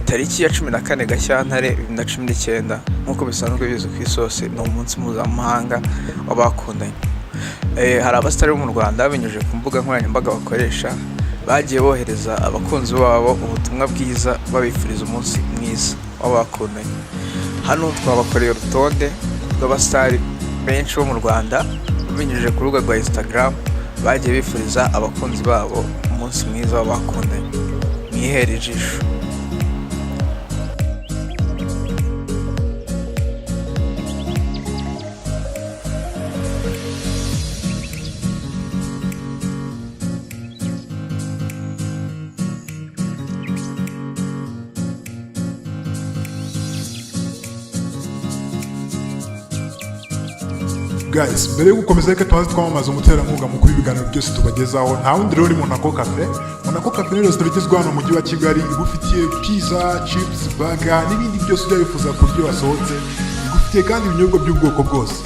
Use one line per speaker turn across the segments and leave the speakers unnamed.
Tariki ya 14 Gashyantare 2019, nk'uko bisanzwe bizwi ku isi hose, ni umunsi mpuzamahanga w'abakundanye. Hari abasitari bo mu Rwanda binyujije ku mbuga nkoranyambaga bakoresha bagiye bohereza abakunzi babo ubutumwa bwiza babifuriza umunsi mwiza w'abakundanye. Hano twabakoreye urutonde rw'abasitari benshi bo mu Rwanda binyujije ku rubuga rwa Instagram bagiye bifuriza abakunzi babo umunsi mwiza w'abakundanye. Mwihere ijisho.
Guys, mbere yo gukomeza, reka tubanze twamamaza umuterankunga mukuru w'ibiganiro byose tubagezaho. Nta wundi rero ni Monaco Cafe. Monaco Cafe ni resitora igezweho hano mu mujyi wa Kigali, igufitiye pizza, chips, burger n'ibindi byose ujya wifuza kurya iyo wasohotse. Igufitiye kandi ibinyobwa by'ubwoko bwose.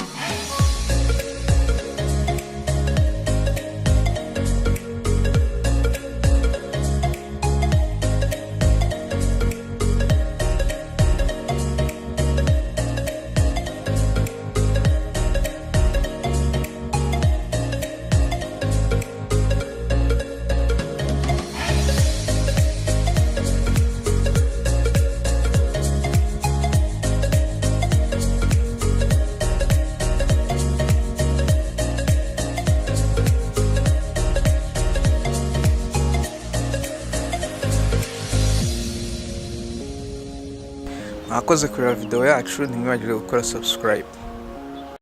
Mwakoze kureba video yacu, ntimwibagirwe gukora subscribe.